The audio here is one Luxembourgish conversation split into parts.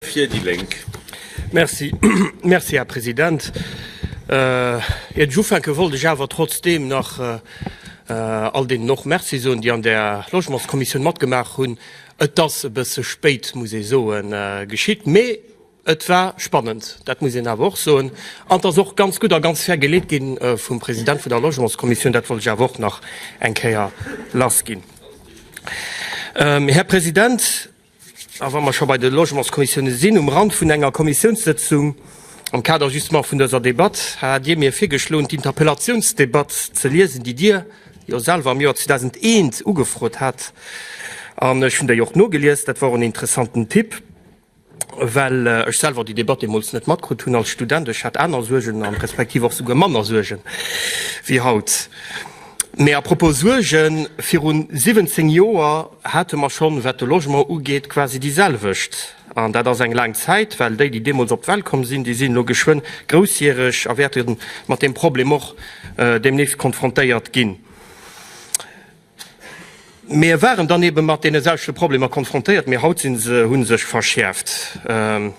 Fir déi Lénk. Merci, merci, Här President. Iert ech ufänken, wollt ech awer trotzdeem nach all deenen och Merci soen, déi an där Logementskommissioun matgemaach hunn. Et ass e bësse spéit, muss ee soen, geschitt, mee et war spannend, dat muss een awer och soen. An et ass och ganz gutt a ganz fair geleet gi vum President vun der Logementskommissioun. Dat wollt ech awer och nach eng Kéier lassginn. Här President, A wa mer scho bei de Logementskommissioune sinn, Um Rand vun enger Kommissiounssëtzung am Kader justement vun dëser Debatt hat Dir mir virgeschloen, d'Interpellatiounsdebatt ze liesen, déi Dir jo selwer am Joer 2001 ugefrot hat. An ech hunn déi och nogelies. Dat wor en interessanten Tipp, well ech selwer déi Debatt deemools net matkrut hunn als Student. Ech hat aner Suergen an respektiv och souguer manner Suergen wéi haut. Mee à propos Suergen, Viru 17 Joer hate mer schonn, wat de Logement ugeet, quasi déi selwecht. An dat ass eng laang Zäit, well déi, déi deemools op d'Welt komm sinn, déi sinn elo geschwënn groussjäreg a wäerte mat deem Problem och deemnächst konfrontéiert ginn. Mir waren dann eebe mat deene selwechte Problemer konfrontéiert, mee haut si se, hu sech verschäerft.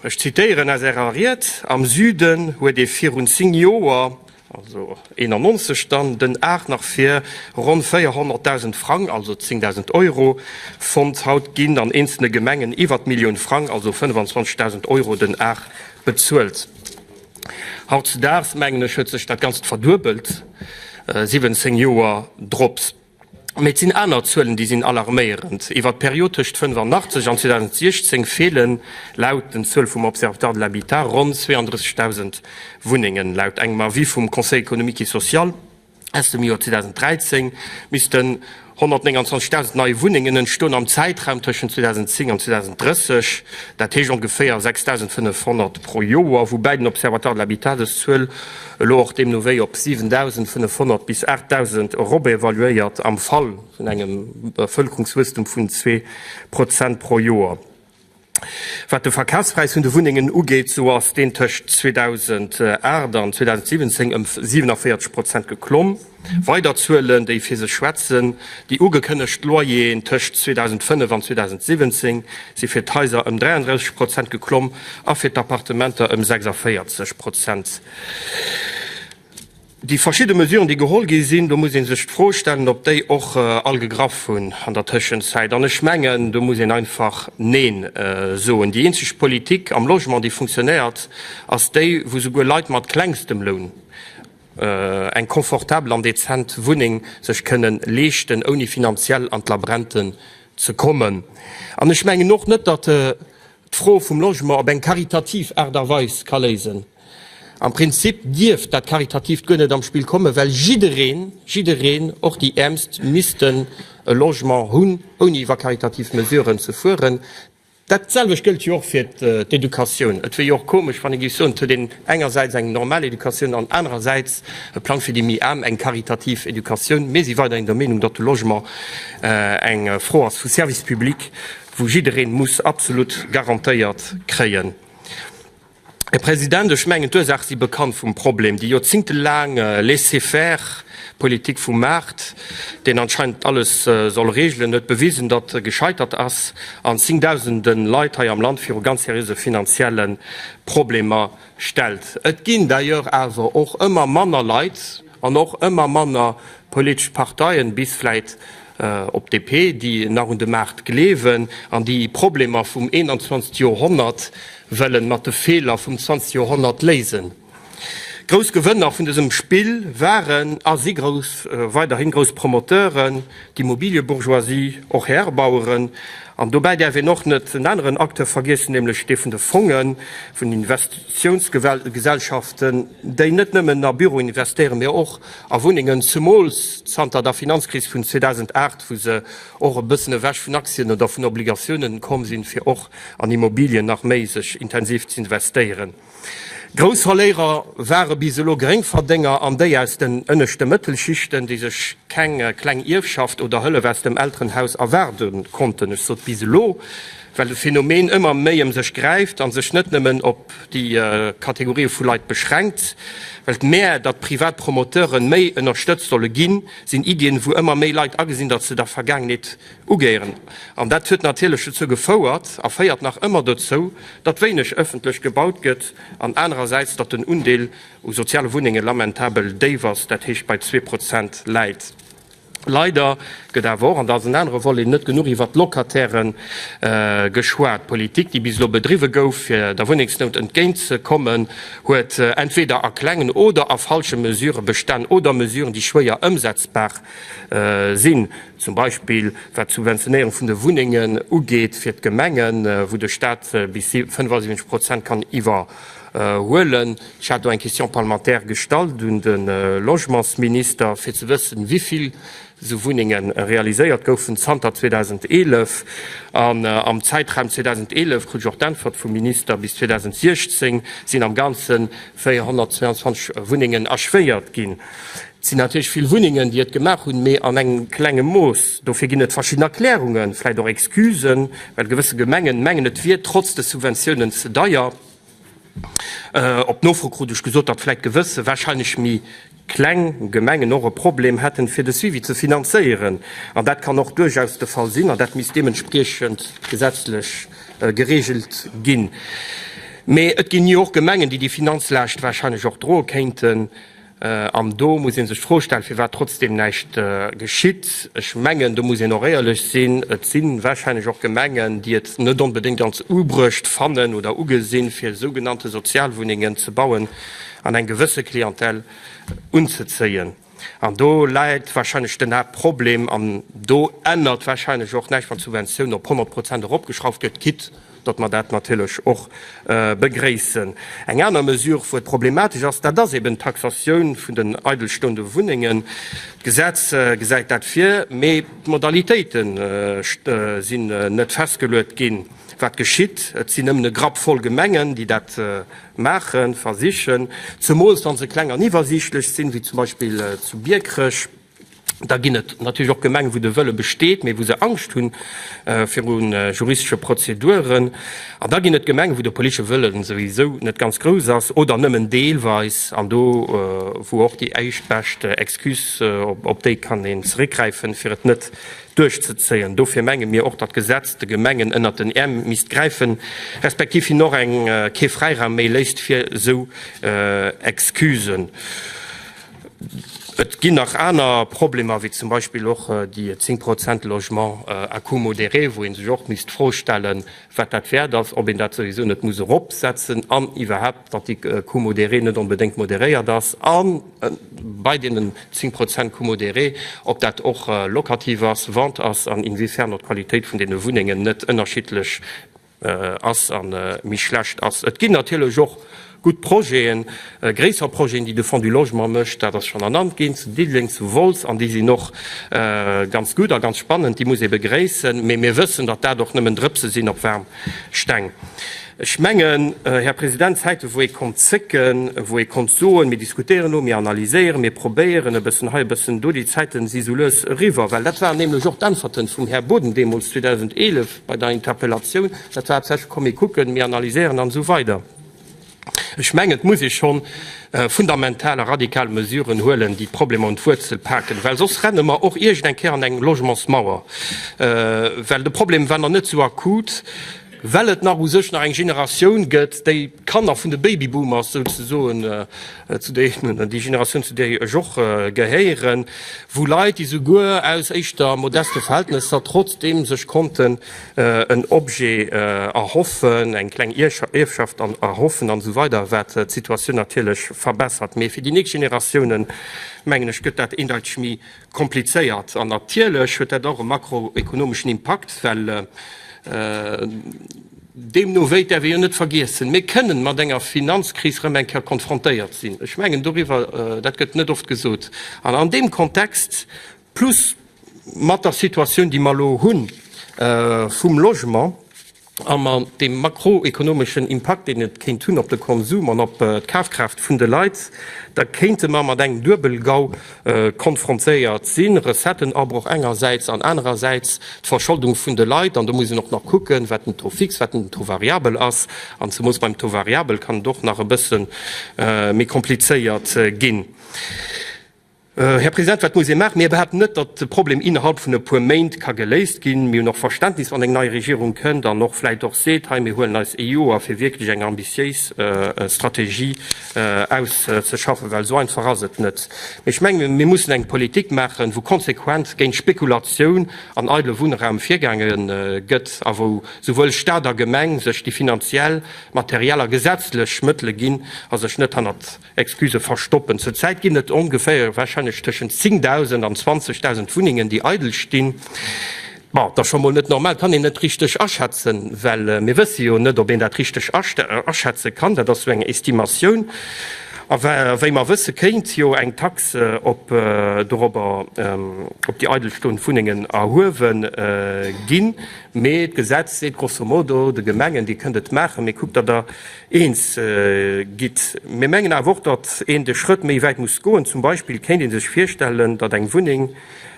Ech zitéieren aus Ärer Ried, Am Süden huet ee virun 10 Joer, also 91 dann, den Art nach fir ronn 400.000 Frang, also 10.000 Euro, fonnt. Haut ginn an eenzelne Gemengen iwwer d'Millioun Frang, also 25.000 Euro, den Art bezuelt. Hautzedaags, mengen ech, huet sech dat Ganzt verduebelt, 17 Joer drops. Mee et sinn aner Zuelen, déi sinn alarméierend. Iwwer d'Period tëscht 85 an 2016 feelen, laut den Zuele vum Observatoire de l'habitat, ronn 32.000 Wunnengen. Laut engem Avis vum Conseil économique et social aus dem Joer 2013 missten 129.000 nei Wunnengen entstoen am Zäitraum tëschent 2010 an 2030, dat heescht ongeféier 6.500 pro Joer, woubäi den Observatoire de l'habitat dës Zuel elo och deemno wéi op 7.500 bis 8.000 eropevaluéiert, am Fall vun engem Bevëlkerungswuesstum vun 2 Prozent pro Joer. Wat de Verkafspräis vun de Wunnengen ugeet, sou ass deen tëscht 2008 an 2017 ëm 47 Prozent geklomm. Weider Zuelen, déi fir sech schwätzen, Déi ugekënnegt Loyeren tëscht 2005 an 2017 si fir d'Haiser ëm 33 Prozent geklomm a fir d'Appartementer ëm 46 Prozent. Déi verschidde Mesuren, déi geholl gi sinn, do muss ee sech d'Fro stellen, ob déi och all gegraff hunn an der Tëschenzäit. An ech mengen, do muss een einfach Neen soen. Déi eenzeg Politik am Logement, déi funktionéiert, ass déi, wou souguer Leit mat klengstem Loun eng confortabel an dezent Wunneng sech kënnen leeschten, ouni finanziell an d'Labrente ze kommen. An ech mengen och net, datt d'Fro vum Logement op eng karitativ Aart a Weis ka léisen. Am Prinzip dierft dat Karitatiivt guer net am Spill kommen, well jiddereen, jiddereen, och déi Äermst, missten e Logement hunn, ouni iwwer karitativ Mesuren ze fueren. Dat selwecht gëllt jo och fir d'Educatioun. Et wier jo och komesch, wann ee géif soen, et huet een engersäits eng normal Educatioun an anerersäits e Plang fir déi méi Aarm, eng karitativ Educatioun. Mir si weiderhin der Meenung, datt de Logement eng Fro ass vu Service public, wou jidderee muss absolut garantéiert kréien. Här President, ech mengen, d'Ursaache si bekannt vum Problem. Déi joerzéngtelaang Laissez-faire-Politik vum Maart, deen anscheinend alles soll regelen, huet bewisen, datt e gescheitert ass an zéngdausende Leit hei am Land viru ganz seriöse finanzielle Problemer stellt. Et ginn d'ailleurs awer och ëmmer manner Leit an och ëmmer manner politesch Parteien, bis vläit op d'DP, déi nach un de Maart gleewen an déi Problemer vum 21. Joerhonnert wëllen mat de Feeler vum 20. Joerhonnert léisen. Grouss Gewënner vun dësem Spill waren a si grouss, weiderhin grouss Promoteuren, d'Immobiliëbourgeoisie, och Härebaueren. An dobäi däerf een och net en aneren Acteur vergiessen, nämlech dee vun de Fongen, vun den Investitiounsgesellschaften, déi net nëmmen a Büroen investéieren, mee och a Wunnengen, zemools zanter der Finanzkris vun 2008, wou se och e bëssen ewech vun Aktien oder vun Obligatiounen komm sinn, fir och an Immobilien nach méi sech intensiv z'investéieren. Grouss Verléierer ware bis elo Geréngverdénger an déi aus den ënneschte Mëttelschichten, déi sech keng kleng Ierfschaft oder Hëllef aus dem Elterenhaus erwaarde konnten. Ech sot bis elo,. Well de Phänomen ëmmer méi ëm sech gräift a sech net nëmmen op déi Kategorië vu Leit beschränkt. Well d'Mär, datt privat Promoteuren méi ënnerstëtzt solle ginn, sinn Iddien, wou ëmmer méi Leit agesinn, datt se der Vergaangenheet ugehéieren. An dat huet natierlech dozou gefouert a féiert nach ëmmer dozou, datt wéineg ëffentlech gebaut gëtt an anerersäits, datt den Undeel u soziale Wunnenge lamentabel déif ass, dat heescht bei 2% läit. Leider gëtt awer och, an dat ass en anere Volet, net genuch iwwert d'Locataire geschwat. D'Politik, déi bis elo bedriwwe gouf, fir der Wunnengsnout entgéintzekommen, huet entweder a klengen oder a falsche Mesurë bestan oder Mesuren, déi schwéier ëmsetzbar sinn, zum Beispill wat d'Subventionéierung vun de Wunnengen ugeet fir d'Gemengen, wou de Stat bis 75 Prozent kann iwwer Huelen. Ech hat do eng Question parlementaire gestallt un de Logementsminister, fir ze wëssen, wivill esou Wunnenge realiséiert goufen zanter 2011. An am Zäitraum 2011, krut ech och d'Äntwert vum Minister, bis 2016 sinn am Ganze 422 Wunnengen achevéiert ginn. Et sinn natierlech vill Wunnengen, déi et gemaach hunn, mee an engem klenge Mooss. Dofir ginn et verschidden Erklärungen, vläicht och Excusen, well gewësse Gemengen mengen, et wier trotz de Subventiounen ze deier. Op Nofro krut ech gesot, datt vläit gewësse, warscheinlech méi kleng Gemengen och e Problem hätten, fir de Suivi ze finanzéieren. An dat kann och duerchaus de Fall sinn an dat misst deementspriechend gesetzlech geregelt ginn. Mee et ginn jo och Gemengen, déi déi Finanzlaascht warscheinlech och droe kéinten. An do muss ee sech d'Fro stellen, firwat trotzdeem näischt geschitt. Ech mengen, do muss een och éierlech sinn, Et si warscheinlech och Gemengen, déi et net onbedéngt als ubruecht fannen oder ugesinn, fir sougenannte Sozialwunnengen ze bauen an eng gewësse Clientèle unzezéien. An do läit warscheinlech den Haaptproblem. An do ännert warscheinlech och näischt, wann d'Subventioun op 100 Prozent eropgeschrauft gëtt, quitte datt mer dat natierlech och begréissen. Eng aner Mesure, wou et problematesch ass, dat ass eben d'Taxatioun vun den eidelstoende Wunnengen. D'Gesetz gesäit dat vir, mee d'Modalitéite sinn net festgeluet ginn. Wat geschitt? Et sinn nëmmen e Grapp voll Gemengen, déi dat maachen, versichen, zemools wa se kleng an iwwersiichtlech sinn, wéi zum Beispill zu Biekerech. Da ginn et natierlech och Gemengen, wou de Wëlle besteet, mee wou se Angscht hu viru juristesche Prozeduren. An da ginn et Gemengen, wou de politesche Wëlle souwisou net ganz grouss ass oder nëmmen deelweis, an do wou och déi éischt bescht Excuse, op déi kann een zeréckgräifen, fir et net duerchzezéien. Dofir menge mir och, datt d'Gesetz de Gemengen ënnert den Äerm misst gräifen, respektiv hinnen och eng kee Fräiraum méi léisst fir esou Excusen. Et ginn nach aner Problemer, wéi zum Beispill och déi 10 Prozent Logement à coût modéré, wou ee sech och misst d'Fro stellen, wat dat wäert ass, ob een dat souwisou net muss eropsetzen an iwwerhaapt, datt déi Coût modéré net onbedéngt moderéiert ass a bei deenen 10 Prozent Coût modéré, ob dat och locative ass, Vente ass an inwiefern och d'Qualitéit vun deene Wunnengen net ënnerschiddlech ass a méi schlecht ass. Et ginn natierlech och gutt Projeten, gréisser Projeten, déi de Fonds du Logement mécht, dat ass schonn ernannt ginn, zu Diddeleng, zu Wolz, an déi sinn och ganz gutt a ganz spannend, déi muss ee begréissen. Mee mir wëssen, datt dat och nëmmen Drëpse sinn op waarm Steng. Ech mengen, Här President, Zäite wou ee konnt zécken, wou ee konnt soen, mir diskutéieren elo, mir analyséieren, mir probéieren e bëssen hei, e bëssen do, déi Zäite si sou lues eriwwer. Well dat waren nämlech och d'Äntwerten vum Här Boden deemools 2011, Bei der Interpellatioun, dat war haaptsächlech, komm mir kucken, mir analyséieren an esou weider. Ech mengen, et muss ee scho fundamental a radikal Mesuren huelen, déi d'Problemer un d'Wuerzel paken, well soss renne mer och iergend eng Kéier an eng Logementsmauer, well de Problem war nach net esou akut, well et nach u sech nach eng Generatioun gëtt, déi d'Kanner vun de Babyboomers souzesoen, zu deenen, déi Generatioun, zu där ech och gehéieren, wou Leit, déi souguer aus éischter modeste Verhältnesser trotzdeem sech konnten en Objet erhoffen, eng kleng Ierfschaft erhoffen an esou weider, wat d'Situatioun natierlech verbessert. Mee fir déi nächst Generatiounen, mengen ech, gëtt dat eendeiteg méi Komplizéiert. An natierlech huet dat och e makroekonomeschen Impakt, well deemno wéi, däerf ee jo net vergiessen, mir kënnen mat enger Finanzkris erëm eng Kéier konfrontéiert sinn. Ech mengen doriwwer, dat gëtt net oft gesot. An an deem Kontext, plus mat der Situatioun, déi mer elo hu vum Logement. A mat deem makroekonomeschen Impakt, deen et kéint hunn op de Konsum an op d'Kafkraaft vun de Leit, da kéinte mer mat engem Duebelgau konfrontéiert sinn, Recettenabroch engersäits an anerersäits d'Verscholdung vun de Leit. An do muss een och nach kucken, wat den Taux fixe, wat den Taux variabel ass. An zemoos beim Taux variabel kann et och nach e bësse méi komplizéiert ginn. Här President, wat muss ee maachen? Mir behaapten net, datt de Problem innerhalb vun e puer Méint ka geléist ginn. Mir hunn och Verständnis, wann eng nei Regierung kënnt an och vläicht och seet, hei mir huelen eis ee Joer, fir wierklech eng ambitiéis Strategie auszeschaffen, well esou einfach ass et net. Mee ech mengen, mir mussen eng Politik maachen, wou konsequent géint Spekulatioun an eidele Wunnraum virgaange gëtt a wou souwuel Stat a Gemeng sech déi finanziell, materiell a gesetzlech Mëttele ginn a sech net hannert Excusë verstoppen. Zur Zäit ginn et ongeféier warscheinlech tëschent 10.000 an 20.000 Wunnengen, déi eidel stinn. Bon, dat ass scho mol net normal, kann een net richteg aschätzen, well mir wësse jo net, ob een dat richteg aschätze kann. Dat ass sou eng Estimatioun. A wéi mer wësse kéint jo eng Tax op dorobber, op déi eidelstoend Wunnengen erhuewe ginn. Mee d'Gesetz seet grosso modo de Gemengen, Dir kënnt et maachen, mee kuckt, datt Der Eens gitt. Mir mengen awer och, datt een de Schrëtt méi wäit muss goen. Zum Beispill kéint ee sech virstellen, datt eng Wunneng,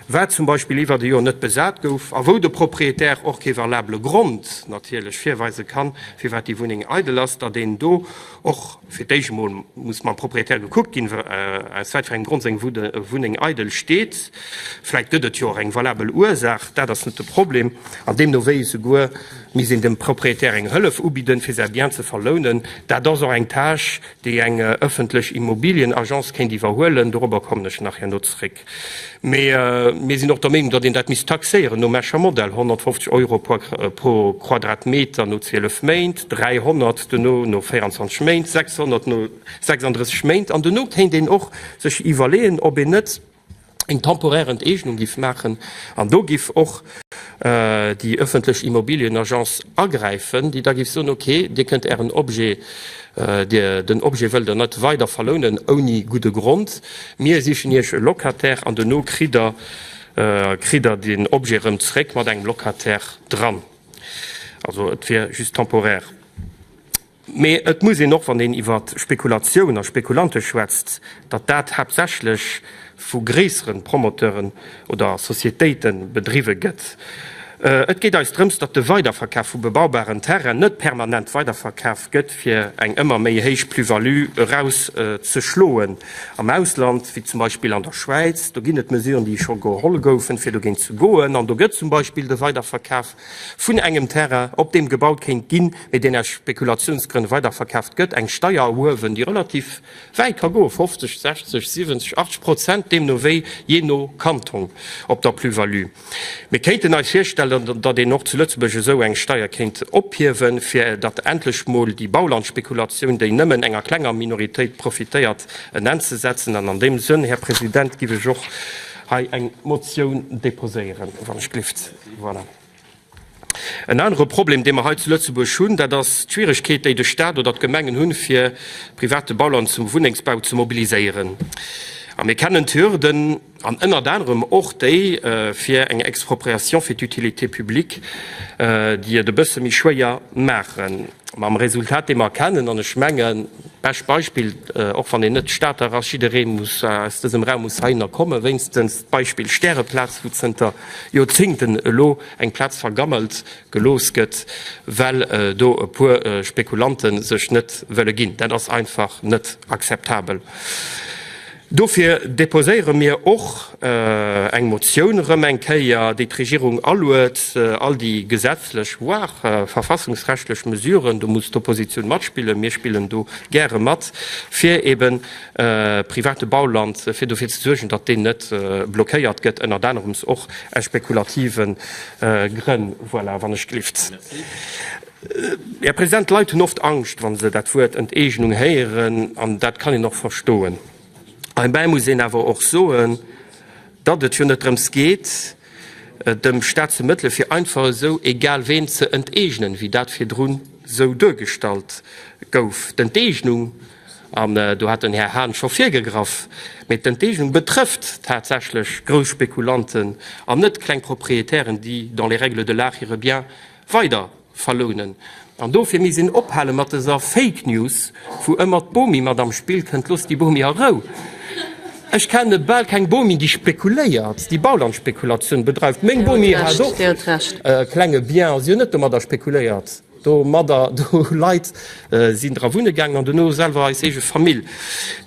wat zum Beispill iwwert e Joer net besat gouf a wou de Propriétaire och kee valabele Grond natierlech virweise kann, firwat déi Wunneng eidel ass, datt een do och fir d'éischt emol muss mam Propriétaire gekuckt ginn, aus wat fir engem Grond seng Wunneng eidel steet. Vläicht gëtt et jo och eng valabel Ursaach, dat ass net de Problem. An deemno wéi esouguer misst een dem Propriétaire eng Hëllef ubidden, fir säi Bien ze verlounen. Dat ass och eng Tâche, déi eng ëffentlech Immobilienagence kéint iwwerhuelen. Dorobber kommen ech nach herno zréck. Mee mir sinn och der Meenung, datt een dat misst taxéieren nom Escher Modell, 150 Euro pro Quadratmeter no 12 Méint, 300 duerno no 24 Méint, 600 no 36 Méint. An duerno kéint een och sech iwwerleeën, ob een net eng temporaire Enteegnung giff maachen an do giff och déi ëffentlech Immobilienagence agräifen, déi da giff soen, ok, Dir kënnt Ären Objet, Dir, den Objet wëllt Der net weider verlounen ouni gudde Grond, mir sichen Iech e Locataire an duerno kritt Der, kritt Der den Objet erëm zréck mat engem Locataire dran. Also et wier just temporaire. Mee et muss een och, wann een iwwer Spekulatioun a Spekulante schwätzt, datt dat haaptsächlech vu gréissere Promoteuren oder Societéite bedriwwe gëtt. Et geet eis drëms, datt de Weiderverkaf vu bebaubaren Terrainen net permanent weiderverkaf gëtt, fir eng ëmmer méi héich Plus-value erauszeschloen. Am Ausland, wéi zum Beispill an der Schwäiz, do ginn et Mesuren, déi scho geholl goufen, fir dogéint ze goen. An do gëtt zum Beispill de Weiderverkaf vun engem Terrain, op deem gebaut kéint ginn, mee deen aus Spekulatiounsgrënn weiderverkaaft gëtt, eng Steier erhuewen, déi relativ wäit ka goen, 50, 60, 70, 80 Prozent, deemno wéi, jee no Kanton, op der Plus-value. Mir kéinten eis virstellen, datt een och zu Lëtzebuerg esou eng Steier kéint ophiewen, fir datt endlech mol déi Baulandspekulatioun, déi nëmmen enger klenger Minoritéit profitéiert, en Enn ze setzen. An an deem Sënn, Här President, giff ech och hei eng Motioun déposéieren, wann ech glift. Voilà. En anere Problem, dee mer hei zu Lëtzebuerg hunn, dat ass d'Schwieregkeet, déi de Stat oder d'Gemengen hunn, fir private Bauland zum Wunnengsbau ze mobiliséieren. A mir kennen d'Hürden, an ënnert anerem och déi fir eng Expropriation fir d'Utilité publique, déi et e bësse méi schwéier maachen. Mam Resultat, dee mer kennen, an ech mengen, bescht Beispill, och wann een net Stater ass, jidderee muss aus dësem Raum muss heihinner kommen, wéinstens d'Beispill Stäreplaz, wou zënter Joerzéngten elo eng Plaz vergammelt gelooss gëtt, well do e puer Spekulante sech net wëlle ginn. Dat ass einfach net akzeptabel. Dofir deposéiere mir och eng Motioun erëm eng Kéier, déi d'Regierung aluet, all déi gesetzlech, voire verfassungsrechtlech Mesuren, do muss d'Oppositioun matspillen, mir spillen do gäre mat, fir eebe private Bauland, fir dofir ze suergen, datt deen net blockéiert gëtt, ënnert anerems och aus spekulative Grënn. Voilà, wann ech glift. Här President, d'Leit hunn oft Angscht, wa se dat Wuert Enteegnung héieren, an dat kann een och verstoen. Heibäi muss een awer och soen, datt et jo net drëms geet, dem Staat ze Mëttele fir einfach esou egal ween ze enteegnen, wéi dat virdrun esou duergestallt gouf. D'Enteegnung, an do hat den Här Hahn scho virgegraff, mee d'Enteegnung betrëfft tatsächlech grouss Spekulanten an net kleng Proprietären, déi dans les règles de l'art hire Bien weider. Verlounen. An dofir misst een ophale mat dëser Fake News, wou ëmmer d'Bomi mat am Spill kënnt. Loosst déi Bomi a Rou. Ech kenne bal keng Bomi, déi spekuléiert, déi Baulandspekulatioun bedreift. Meng Bomi hat och e klenge Bien a si huet net domadder spekuléiert. Domadder, do hu Leit sinn dra wunne gaangen an dono selwer eis eege Famill.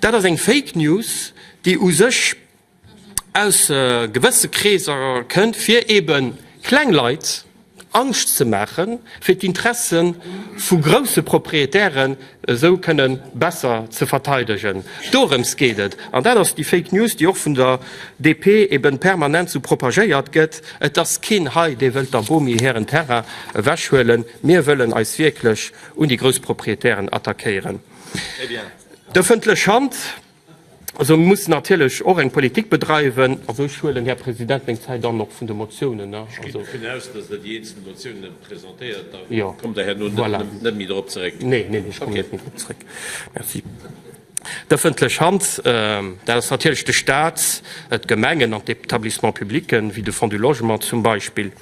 Dat ass eng Fake News, déi u sech aus gewësse Kreeser kënnt, fir ebe kleng Leit Angscht ze maachen, fir d'Interesse vu grousse Proprietären esou kënne besser ze verteidegen. Dorëms geet et. An dat ass déi Fake News, déi och vun der DP ebe permanent esou propagéiert gëtt. Et ass keen hei, dee wëllt der Bomi hiren Terrain ewechhuelen. Mir wëllen eis wierklech un déi grouss Proprietären attackéieren. D'ëffentlech Hand. Also mir mussen natierlech och eng Politik bedreiwen. Also ech huelen, Här President, meng Zäit an och vun de Motiounen. Ech ginn dovun aus, dass Der déi eenzel Motiounen presentéiert. Da kommt Der herno net méi drop zeréck. Neen, neen, ech kommen net méi drop zeréck. Merci. D'ëffentlech Hand, dat ass natierlech de Stat, d'Gemengen an d'Établissements publics, wéi de Fonds du Logement zum Beispill.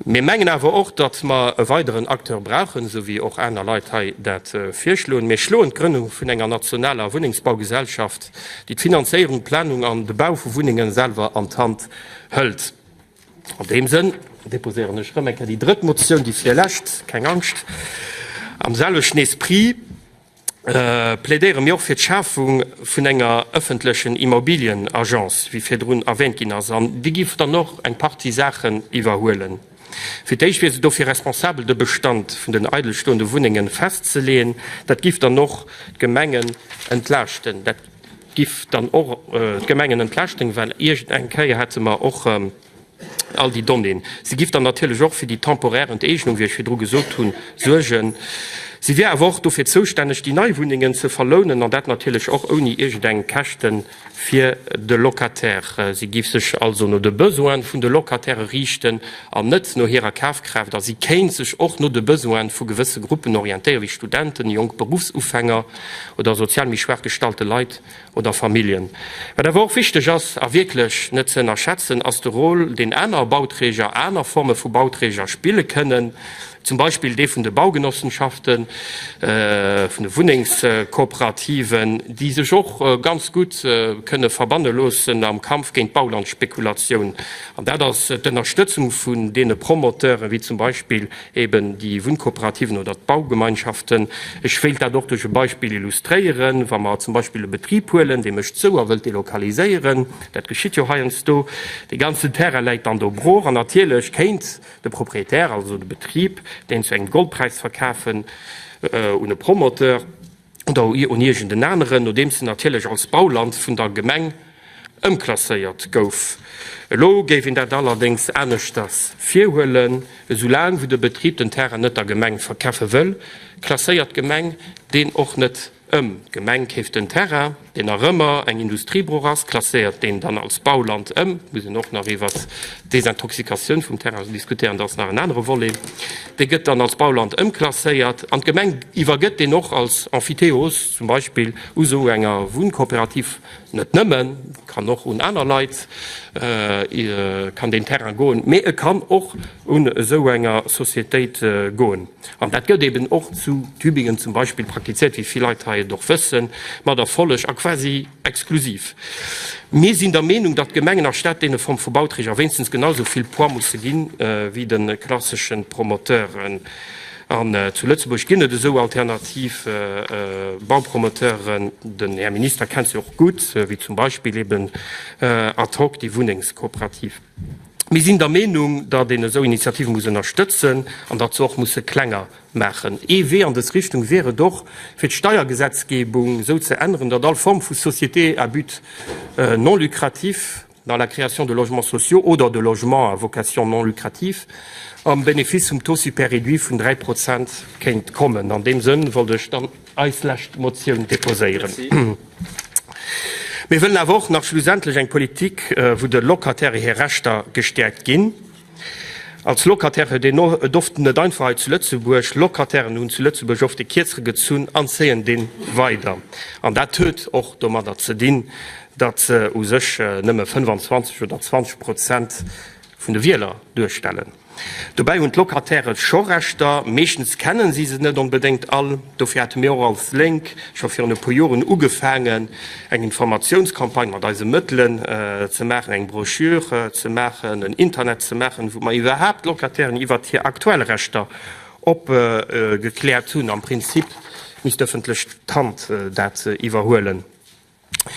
Mir mengen awer och, datt mer e weideren Acteur brauchen, esou wéi och aner Leit hei dat virschloen. Mir schloen d'Grënnung vun enger nationaler Wunnengsbaugesellschaft, déi d'Finanzéierung, d'Planung an de Bau vu Wunnenge selwer an d'Hand hëlt. An deem Sënn deposéieren ech erëm eng Kéier déi drëtt Motioun, déi virlescht, keng Angscht, am selwechten Esprit. Plädéiere mir och fir d'Schafung vun enger ëffentlechen Immobilienagence, wéi virdrun erwähnt ginn ass, an déi géif dann och eng Partie Saachen iwwerhuelen. Fir d'éischt wier se dofir responsabel, de Bestand vun den eidelstoende Wunnenge festzeleeën. Dat géif dann och d'Gemengen entlaaschten. Dat géif dann och d'Gemengen entlaaschten, well iergend eng Kéier hätte mer och, All déi Donnéeën. Si giff dann natierlech och fir déi temporaire Enteegnung, wéi ech virdru gesot hunn, suergen. Si wier awer och dofir zoustänneg, déi nei Wunnengen ze verlounen, an dat natierlech och ouni iergendeng Käschte fir de Locataire. Si giff sech also no de Besoine vun de Locatairë riichten an net no hirer Kafkraaft. A si kéint sech och no de Besoine vu gewësse Gruppen orientéieren, wéi Studenten, jonk Beruffsufänger oder sozial méi schwaach gestallte Leit. Oder Familljen. Wat awer och wichteg ass a wierklech net ze ënnerschätzen, ass de Rôle, deen aner Bauträger, aner Forme vu Bauträger spille kënnen, zum Beispill dee vun de Baugenossenschaften, vun de Wunnengskooperativen, déi sech och ganz gutt kënne verbanne loossen am Kampf géint d'Baulandspekulatioun. An dat ass d'Ënnerstëtzung vun deene Promoteuren, wéi zum Beispill Eben déi Wunnkooperativen oder d'Baugemeinschaften. Ech wéilt dat och duerch e Beispill illustréieren. Wa mer zum Beispill e Betrib huelen, dee mécht zou a wëllt delokaliséieren, dat geschitt jo heiansdo, dee ganzen Terrain läit dann do brooch an natierlech kéint de Propriétaire, also de Betrib, deen zu engem Goldpräis verkafen un e Promoteur, oder un iergend en aneren, nodeems en natierlech als Bauland vun der Gemeng ëmklasséiert gouf. Elo géif een dat allerdéngs aneschters virhuelen, Esoulaang wou de Betrib den Terrain net der Gemeng verkafe wëll, klasséiert d'Gemeng deen och net ëm. D'Gemeng keeft den Terrain, deen nach ëmmer eng Industriebrooch ass, klasséiert deen dann als Bauland ëm. Muss een och nach iwwert d'Desintoxikatioun vum Terrain diskutéieren, dat ass nach en anere Volet. Dee gëtt dann als Bauland ëmklasséiert an d'Gemeng iwwergëtt deen och als Emphytéose zum Beispill u sou enger Wunnkooperativ, net nëmmen, kann och un aner Leit kann deen Terrain goen, mee e kann och un esou enger Societéit goen. An dat gëtt eben och zu Tübingen zum Beispill praktizéiert, wéi vill Leit hei et och wëssen, mat Erfolleg a quasi exklusiv. Mir sinn der Meenung, datt Gemengen a Stad deene Form vu Bauträger wéinstens genau sou vill Poids musse ginn, wéi de klassesche Promoteuren. An zu Lëtzebuerg ginn et esou alternativ Baupromoteuren, den Här Minister kennt se och gutt, wéi zum Beispill eben ad hoc déi Wunnengskooperativ. Mir sinn der Meenung, datt een esou Initiative muss ënnerstëtzen an datt se och musse klenger maachen. Ee Wee an dës Richtung wier et och, fir d'Steiergesetzgebung esou ze änneren, datt all Form vu Société à but non lucratif dans la création de logements sociaux oder de logements à vocation non lucrative am Benefice vum Taux super-réduit vun 3 Prozent kéint kommen. An deem Sënn wollt ech dann eis lescht Motioun déposéieren. Mir wëllen awer och nach schlussendlech eng Politik, wou de Locataire hir Rechter gestäerkt ginn. Als Locataire huet een et oft net einfach hei zu Lëtzebuerg. Locatairen hunn zu Lëtzebuerg oft de Kierzere gezunn an zéien dee weider. An dat huet och domadder ze dinn, datt se u sech nëmme 25 oder 20 Prozent vun de Wieler duerstellen. Dobäi hunn d'Locataire scho Rechter, meeschtens kennen si se net onbedéngt all. Dofir hate mir och als Lénk scho virun e puer Joren ugefaangen, eng Informatiounscampagne mat eise Mëttelen ze maachen, eng Broschür ze maachen, en Internet ze maachen, wou mer iwwerhaapt d'Locatairen iwwert hir aktuell Rechter opgekläert hunn. Am Prinzip misst d'ëffentlech Hand dat iwwerhuelen.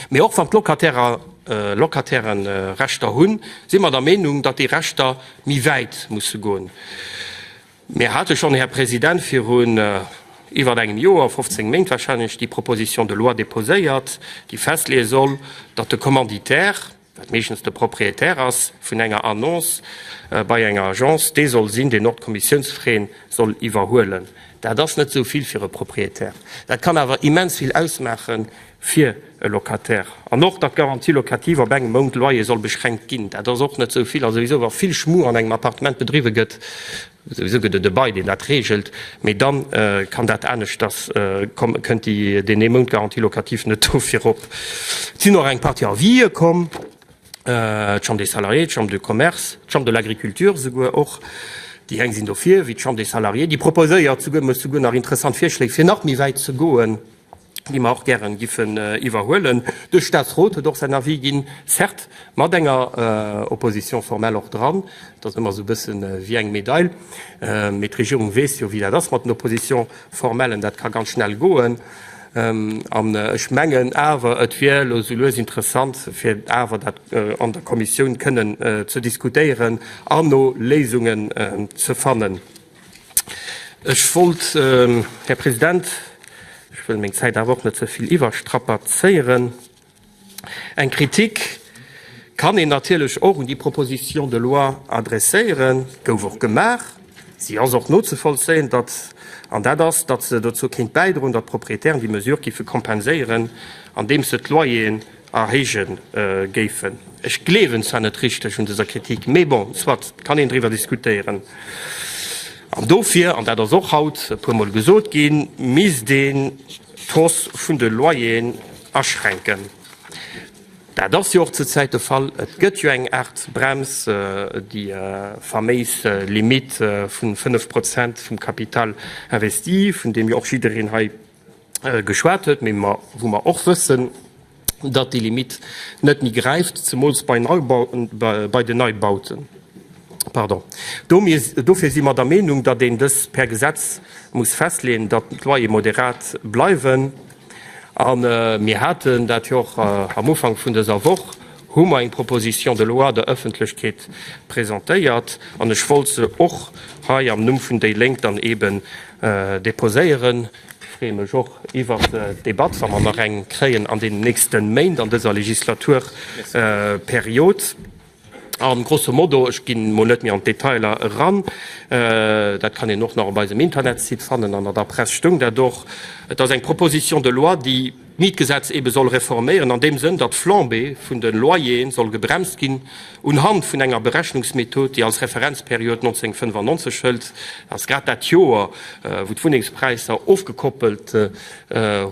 Mee och wann d'Locataire Locatairen Rechter hunn, si mer der Meenung, datt déi Rechter méi wäit musse goen. Mir hate schonn, Här President, virun iwwer engem Joer, 15 Méint wahrscheinlech, déi Proposition de loi déposéiert, déi festleeë soll, datt de Commanditaire, wat meeschtens de Propriétaire ass vun enger Annonce bei enger Agence, dee soll sinn, deen och d'Kommissiounsfraie soll iwwerhuelen. Dat ass net esou vill fir e Propriétaire, dat kann awer immens vill ausmaache fir e Locataire. An och, datt d'Garantie locative op engem Mount Loyer soll beschränkt ginn, dat ass och net esou vill. A souwisou, wa vill Schmu an engem Appartement bedriwwe gëtt, Souwisou gëtt et e Bail, deen dat reegelt, mee dann kann dat aneschters kommen, kënnt déi, deen ee Mount Garantie locative net do virop. Et sinn och eng Partie Avisë komm, d'Chambre des Salariés, d'Chambre de Commerce, d'Chambre de l'Agriculture souguer och. Déi eng sinn dofir, wéi d'Chambre des Salariés, déi proposéiert souguer, mécht souguer nach interessant Virschléi, fir nach méi wäit ze goen. déi mer och gären giffen iwwerhuelen. De Statsrot huet och säin Avis ginn, certes mat enger Opposition formelle och dran, dat ass ëmmer esou e bësse wéi eng Medail, mee d'Regierung weess jo wéi dat ass mat den Oppositions formellen, dat ka ganz schnell goen. An ech mengen awer, et wier elo esou lues interessant, fir awer dat an der Kommissioun kënnen ze diskutéieren an no Léisungen ze fannen. Ech wollt, Här President, ech wëll meng Zäit awer och net ze vill iwwerstrapazéieren, eng Kritik kann een natierlech och un déi Proposition de loi adresséieren, gouf och gemaach, si ass och nozevollzéien, datt, an dat ass, datt se dozou kéint bäidroen, datt d'Proprietären déi Mesure géife kompenséieren, andeems se d'Loyeren erhéije géifen. Ech gleewen zwar net richteg un dëser Kritik, mee bon, soit, kann een driwwer diskutéieren. An dofir, an dat ass och haut e puermol gesot ginn, misst een d'Hausse vun de Loyeren aschränken. Dat ass jo och zur Zäit de Fall. Et gëtt jo eng Aart Brems, déi faméis Limite vu 5 Prozent vum Capital investi, vun deem jo och jiddereen hei geschwat huet, mee wou mer och wëssen, datt déi Limite net méi gräift, zemools bei bei den Neibauten. Pardon. Dofir si mer der Meenung, datt een dës per Gesetz muss festleeën, datt d'Loyere moderat bleiwen. A mir haten dat jo och am Ufank vun dëser Woch, hu mer eng Proposition de loi der Ëffentlechkeet presentéiert an ech wollt se och hei am Numm vun déi Lénk dann eeben deposéieren. Ech freeë mech och iwwert d'Debatt, wa mer nach eng kréien an deenen nächste Méint an dëser Legislaturperiod. A grosso modo, ech ginn emol net méi an d'Detailer eran, dat kann een och nach op eisem Internetsite fannen an an der Press stoung dat och, et ass eng Proposition de loi, déi d'Mietgesetz eebe soll reforméieren an deem Sënn, datt d'Flambée vun de Loyere soll gebremst ginn unhand vun enger Berechnungsmethod, déi als Referenzperiod 1995 hëlt. Dat ass grad dat Joer, wou d'Wunnengspräisser ofgekoppelt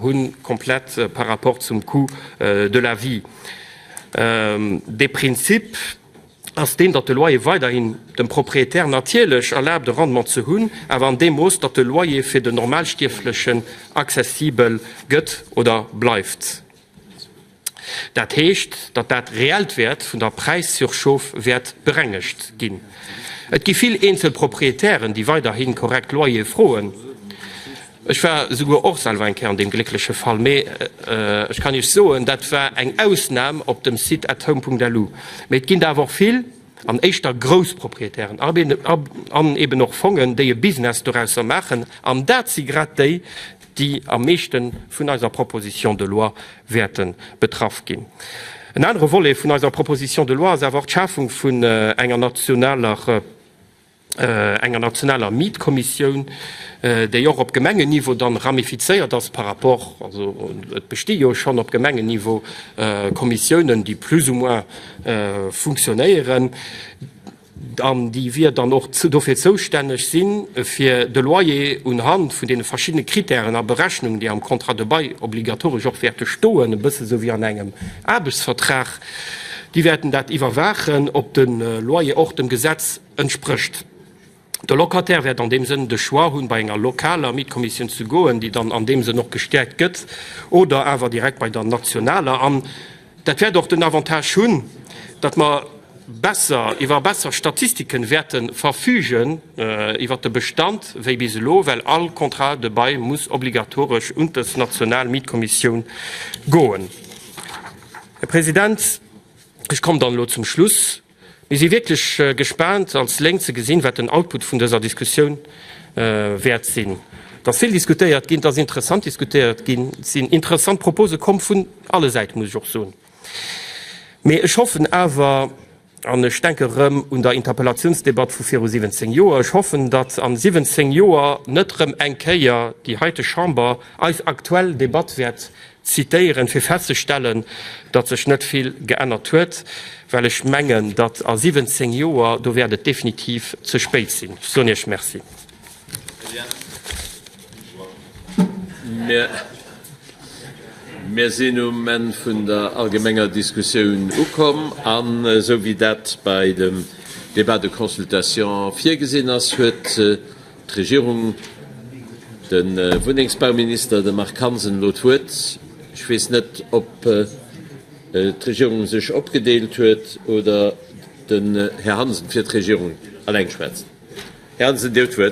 hunn, komplett par rapport zum Coût de la vie. Dee Prinzip ass deen, datt de Loyer weiderhin dem Proprietär natierlech erlaabt, e Rendement ze hunn, awer an deem Mooss, datt de Loyer fir den Normalstierflechen accessibel gëtt oder bleift. Dat heescht, datt dat reellt Wäert vun der Präissurchauffe wäert berengegt ginn. Et gi vill eenzel Proprietären, déi weiderhi korrekt Loyere froen. Ech war esouguer och selwer eng Kéier an deem gléckleche Fall, mee ech kann Iech soen, dat war eng Ausnam op dem Site athome.lu. Mee et ginn der awer och vill, an éischter grouss Proprietären an eben och Fongen, déi e Business dorausser maachen, an dat si grad déi, déi am meeschte vun eiser Proposition de loi wäerte betraff ginn. En anere Volet vun eiser Proposition de loi ass awer och d'Schafung vun enger nationaler, enger nationaler Mietkommissioun, déi och op Gemengenniveau dann ramifizéiert ass par rapport, also et besti jo schonn op Gemengenniveau Kommissiounen, déi plus ou moins funktionéieren. An déi wier dann och dofir zoustänneg sinn, fir de Loyer unhand vun deene verschiddene Kritären a Berechnungen, déi am Contrat de bail obligatoresch och wäerte stoen, e bësse sou wéi an engem Aarbechtsvertrag, déi wäerten dat iwwerwaachen, ob de Loyer och dem Gesetz entsprécht. De Locataire wäert an deem Sënn de Choix hunn, bei enger lokaler Mietkommissioun ze goen, déi dann an deem Sënn och gestäerkt gëtt, oder awer direkt bei der nationaler. An dat wäert och den Avantage hunn, datt mer besser, iwwer besser Statistiken wäerte verfügen iwwert de Bestand wéi bis elo, well all Contrat de bail muss obligatoresch un dës national Mietkommissioun goen. Här President, ech kommen dann elo zum Schluss. Mir si wierklech gespaant als Lénk ze gesinn, wat den Output vun dëser Diskussioun wäert sinn. Et ass vill diskutéiert ginn, et ass interessant diskutéiert ginn, et sinn interessant Propose komm vun alle Säiten, muss ech och soen. Mee ech hoffen awer, an ech denke erëm un der Interpellationsdebatt vu viru 17 Joer, ech hoffen, datt a 17 Joer net erëm eng Kéier déi heite Chamber eis aktuell Debatt wäert zitéieren, fir festzestellen, datt sech net vill geännert huet, well ech mengen, datt a 17 Joer, do wäert et definitiv ze spéit sinn. Ech soen Iech Merci. Mir sinn um Enn vun der allgemenger Diskussioun ukomm an esou wéi dat bei dem Débat de consultation virgesinn ass, huet D'Regierung, de Wunnengsbauminister, de Marc Hansen, elo d'Wuert. Ech weess net, ob d'Regierung sech opgedeelt huet oder den Här Hansen fir d'Regierung alleng schwätzt. Här Hansen, Dir hutt d'Wuert.